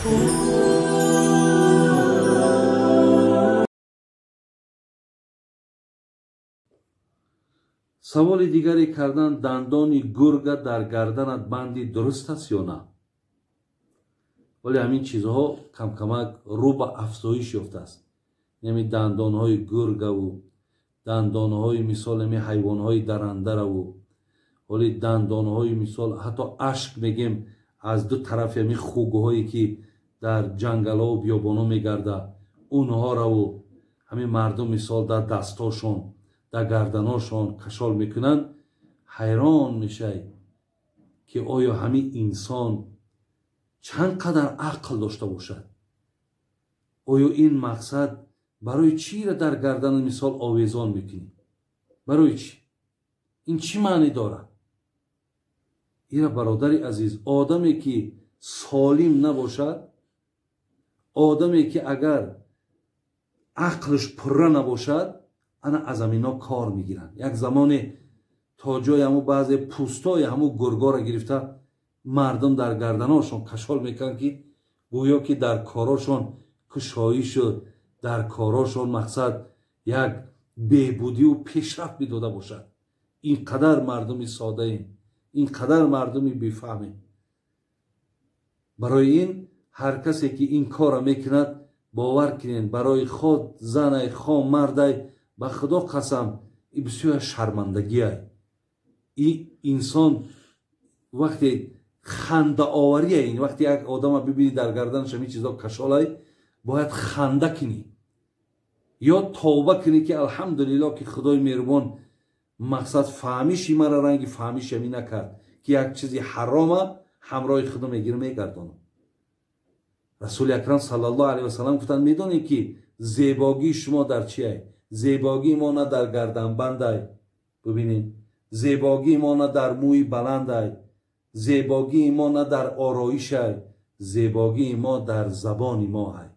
Саволи дигаре кардан: дандони гурга дар гарданат банди дуруст аст ё на? Вале ҳамин чизҳо камкамак рӯ ба афзоиш ёфтааст. Ҳамин дандонҳои гургаву дандонҳои мисол ҳамин ҳайвонҳои дарандараву ҳоли дандонҳои мисол ҳатто ашк мегем аз ду тарафи ҳамин хугҳое ки дар ҷангалову биёбоно мегарда унҳораву ҳамин мардум мисол дар дастошон дар гарданошон кашол мекунанд. Ҳайрон мешай ки оё ҳамин инсон чанд қадар ақл дошта бошад? Оё ин мақсад барои чиро дар гардани мисол овезон мекунӣ? Барои чӣ? Ин чӣ маънӣ дорад? Ира бародари азиз, одаме ки солим набошад, одаме ки агар ақлш пурра набошад, ана аз ҳамино кор мегиранд. Як замоне то ҷои ҳаму баъзе пӯстои ҳаму гургоро гирифта мардум дар гарданошон кашол мекунанд ки гӯё ки дар корошон кушоишу дар корошон мақсад як беҳбудию пешрафт медода бошад. Ин қадар мардуми содаем, ин қадар мардуми бефаҳмем. Барои ин ҳар касе ки ин корро мекунад, бовар кунед, барои худ занай хо мардай ба худо қасам, и бисёр шармандагиай. И инсон вақте хандаовария, ин вақте як одама бибинӣ дар гарданаш ҳамин чизо кашолай, бояд ханда кунӣ ё тавба кунӣ ки алҳамдулиллоҳ ки худои меҳрубон мақсад фаҳмиши мара ранги фаҳмиши ҳамин накард ки як чизи ҳарома ҳамроҳи худо мегирам мегардонам. Расули акрам саллаллоҳу алайҳи васаллам гуфтанд: медонед ки зебогии шумо дар чие? Зебогии мо на дар гарданбандай, бибинед, зебогии мо на дар мӯи баландай, зебогии мо на дар ороишай, зебогии мо дар забони мо ай.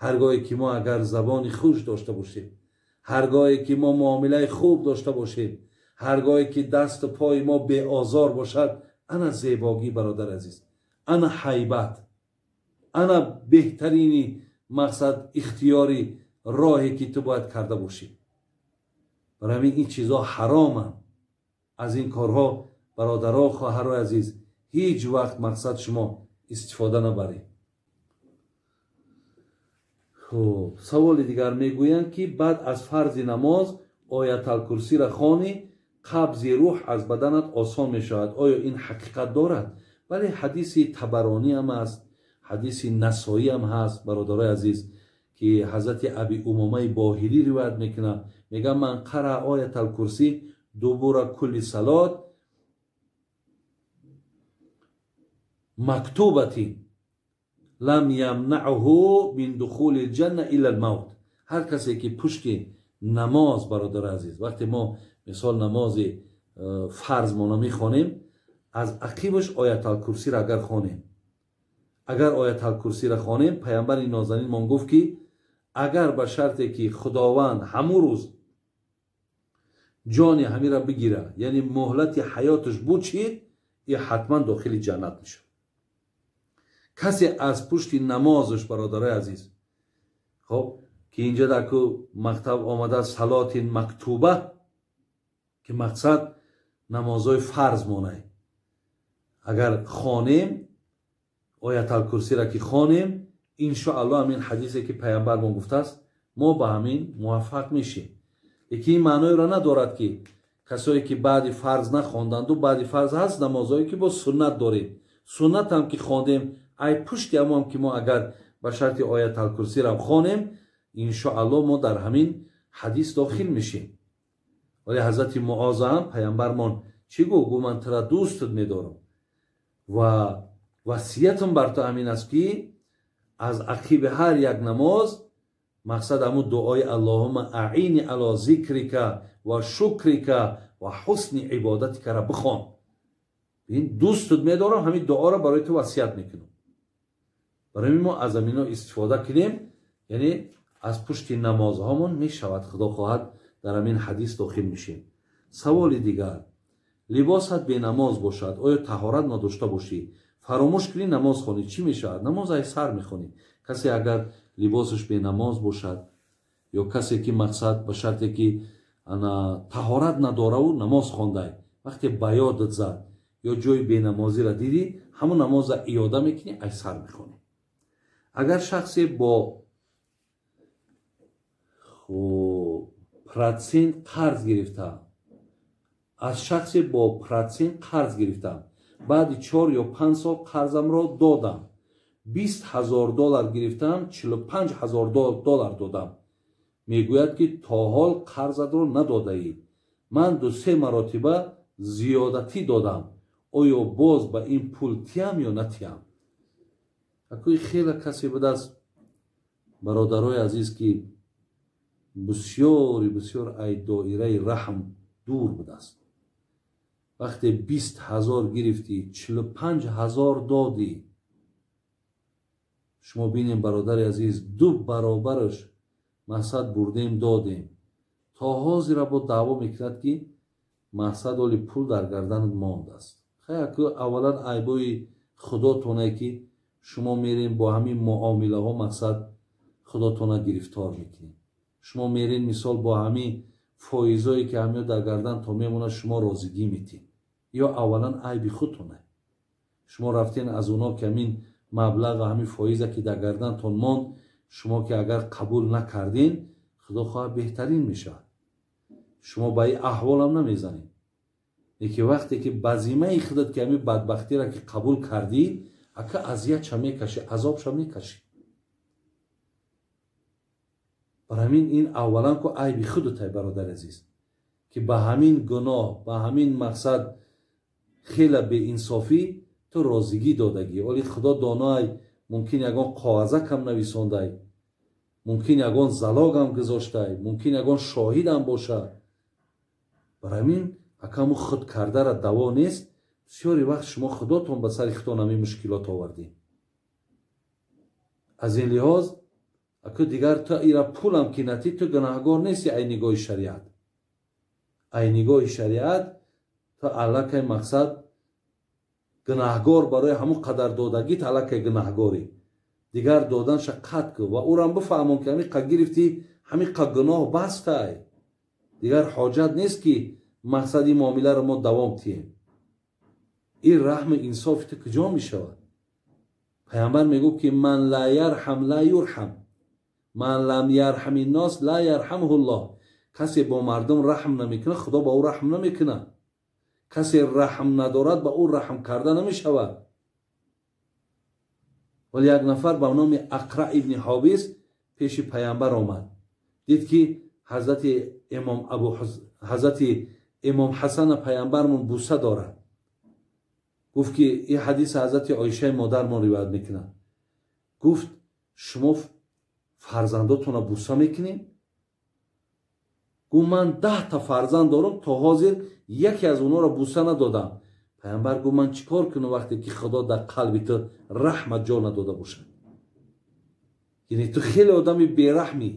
Ҳаргоҳе ки мо агар забони хуш дошта бошем, ҳаргоҳе ки мо муомилаи хуб дошта бошем, ҳаргоҳе ки дасту пои мо беозор бошад, ана зебогӣ, бародар азиз, ана ҳайбат, ана беҳтарини мақсад ихтиёри роҳе ки ту бояд карда бошӣ. Барои ҳамин ин чизҳо ҳароманд. Аз ин корҳо бародаро, хоҳарои азиз, ҳеҷ вақт мақсад шумо истифода набаред. Хуб, саволи дигар мегӯянд ки баъд аз фарзи намоз ояталкурсиро хонӣ, қабзи рӯҳ аз баданат осон мешавад. Оё ин ҳақиқат дорад? Вале ҳадиси Табаронӣ ҳам аст, ҳадиси Насоӣ ҳам ҳаст, бародарои азиз, ки ҳазрати Аби Умомаи Боҳилӣ ривоят мекунад. Мегӯяд: ман қара ояталкурсӣ дубура кулли салот мактубатин лам ямнаъҳу мин духули лҷанна илла лмавт. Ҳар касе ки пушти намоз, бародари азиз, вақте мо мисол намози фарзмона мехонем, аз ақибаш ояталкурсиро агар хонем, агар ояталкурсиро хонем, паямбари нозанинмон гуфт ки агар ба шарте ки худованд ҳамун рӯз ҷони ҳамира бигира, яъне муҳлати ҳаёташ бучид, и ҳатман дохили ҷаннат мешавад. Касе аз пушти намозаш, бародарои азиз, хоб ки инҷа даку мактаб омада салоти мактуба, ки мақсад намозҳои фарз монай, агар хонем ояталкурсиро ки хонем, иншоаллоҳ ҳамин ҳадисе ки паямбармон гуфтааст, мо ба ҳамин муваффақ мешем. Лекин ин маъноеро надорад ки касое ки баъди фарз нахонданду, баъди фарз ҳаст намозҳое ки бо суннат дорем, суннатам ки хондем, ай пушти ҳамоам ки мо агар ба шарти ояталкурсиро хонем, иншоаллоҳ мо дар ҳамин ҳадис дохил мешем. Вале ҳазрати Муоза ҳам паямбармон чӣ гуфт? Гуфт: ман тура дӯстат медорам ва васиятам бар ту ҳамин аст ки аз ақиби ҳар як намоз мақсад ҳамун дуои аллоҳумма аини ало зикрика ва шукрика ва ҳусни ибодатикара бихон. Ин дӯстат медорам, ҳамин дуоро барои ту васият мекунам. Барои мо аз ҳамино истифода кунем, яъне аз пушти намозҳомон мешавад, худо хоҳад дар ҳамин ҳадис дохил мешем. Саволи дигар: либосат бенамоз бошад, оё таҳорат надошта бошӣ? Фаромӯш кунӣ, намоз хонӣ, чӣ мешавад? Намоз ай сар мехонӣ. Касе агар либосаш бенамоз бошад ё касе ки мақсад ба шарте ки таҳорат надораву намоз хондай, вақте ба ёдат зад ё ҷои бенамозиро дидӣ, ҳамон намоза иёда мекунӣ, ай сар мехонӣ. Агар шахсе бо процент қарз гирифта, аз шахсе бо процент қарз гирифтам, баъди 4 ё 5 сол қарзамро додам, 20 000 доллар гирифтам, 45 000 доллар додам. Мегӯяд ки то ҳол қарзатро надодаӣ. Ман 2-3 маротиба зиёдатӣ додам. Оё боз ба ин пул тиям ё натиям? Акӯи хеле касе будааст, бародарои азиз, ки бисёри бисёр ай доираи раҳм дур будааст. Вақте 20 000 гирифтӣ, 45 000 додӣ. Шумо бинем, бародари азиз, 2 баробараш мақсад бурдем, додем. То ҳозира бо даъво мекунад ки мақсад оли пул дар гарданат мондааст. Хай, аввалан айбои худотоне ки шумо мерем бо ҳамин муомилаҳо мақсад худотона гирифтор мекунед. Шумо мерен мисол бо ҳамин фоизое ки ҳамиё дар гардан то мемонад, шумо розигӣ метин. Ё аввалан айби худтоне. Шумо рафтен аз оно ки ҳамин маблағ ва ҳамин фоиза ки дар гардантон монд, шумо ки агар қабул накардин, худо хоҳад беҳтарин мешавад. Шумо ба ин аҳволам намезанед. Лекин вақте ки ба зиммаи худат ки ҳамин бадбахтиро ки қабул кардӣ, ака азиятша мекашӣ, азобша мекашӣ. Бар ҳамин ин аввалан ку айби худутай, бародари азиз, ки ба ҳамин гуноҳ, ба ҳамин мақсад хеле беинсофӣ ту розигӣ додагӣ. Оли худо доноай, мумкин ягон коғазакам нависондай, мумкин ягон залогам гузоштай, мумкин ягон шоҳидам бошад. Бар ҳамин акаму худ кардара даво нест. Бисёри вақт шумо худотон ба сари худтон ҳамин мушкилот овардед. Аз ин лиҳоз аку дигар ту ира пулам ки натӣ, ту гунаҳгор нести ай нигоҳи шариат. Ай нигоҳи шариат ту аллакай мақсад гунаҳгор барои ҳамон қадар додагит аллакай гунаҳгорӣ. Дигар доданша қатъ кун ва ӯрам бифаҳмон ки ҳамин қа гирифтӣ, ҳамин қа гуноҳ бастай. Дигар ҳоҷат нест ки мақсади муомиларо мо давом тиҳем. Ин раҳми инсофи ту куҷо мешавад? Пайғамбар мегӯ ки ман ла ярҳам ла юрҳам, ман лам ярҳами нос ла ярҳамҳуллоҳ. Касе бо мардум раҳм намекунад, худо ба ӯ раҳм намекунад. Касе раҳм надорад, ба ӯ раҳм карда намешавад. Вале як нафар ба номи Ақра ибни Ҳобис пеши пайғамбар омад. Дид ки ҳазрати имом Ҳасана пайғамбармон буса дорад. Гуфт ки ин ҳадис ҳазрати Оишаи модармон ривоят мекунад. Гуфт шумо фарзандотонро буса мекунед? Гуфт ман 10 та фарзанд дорам, то ҳозир яке аз онҳоро буса надодам. Пайғамбар гуфт ман чӣ кор кунам вақте ки худо дар қалби ту раҳмат ҷо надода бошад? Яъне ту хеле одами бераҳмӣ.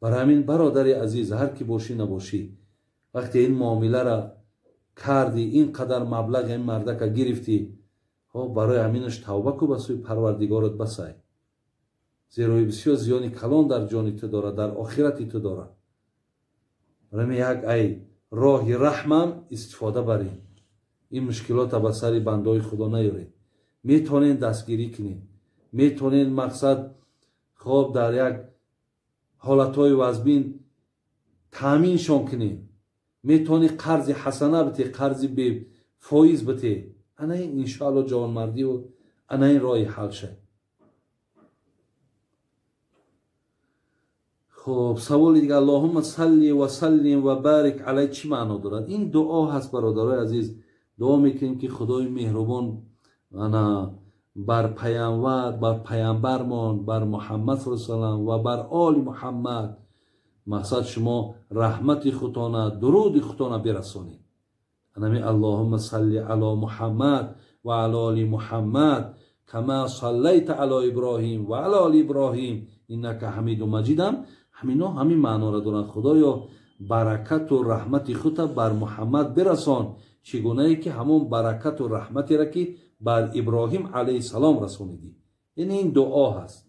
Барои ҳамин бародари азиз, ҳар ки бошӣ набошӣ, вақте ин муомиларо кардӣ, ин қадар маблағ ин мардака гирифтӣ, барои ҳаминаш тавба ку, ба сӯи парвардигорат басай. Зеро бисёр зиёни калон дар ҷони ту дорад, дар охирати ту дорад. Барои як ай роҳи раҳмам истифода баред. Ин мушкилота ба сари бандаҳои худо наёред. Метавонед дастгирӣ кунед, метавонед мақсад хоб дар як ҳолатҳои вазбин таъминшон кунед, метавонед қарзи ҳасана бите, қарзи бефоиз бите. Ана ин иншоалло ҷавонмардиву ана ин роҳи ҳал шад. Хуб, саволи дигар. Аллоҳумма салли ва саллим ва барик алай чӣ маъно дорад? Ин дуо ҳаст, бародарои азиз. Дуо мекунем ки худои меҳрубон ана бар пайғамбар, бар пайғамбармон, бар Муҳаммад саллаллоҳу алайҳи васаллам ва бар оли Муҳаммад мақсад шумо раҳмати худтона, дуруди худтона бирасонед. Анами Аллоҳумма салли ало Муҳаммад ва ало оли Муҳаммад кама саллайта ало Иброҳим ва ало оли Иброҳим иннака ҳамиду маҷидам. Ҳамино ҳамин маъноро доранд. Худоё баракату раҳмати худта бар Муҳаммад бирасон, чӣ гунае ки ҳамон баракату раҳматеро ки Бар Иброҳим алайҳиссалом расонидӣ. Яъне ин дуо ҳаст.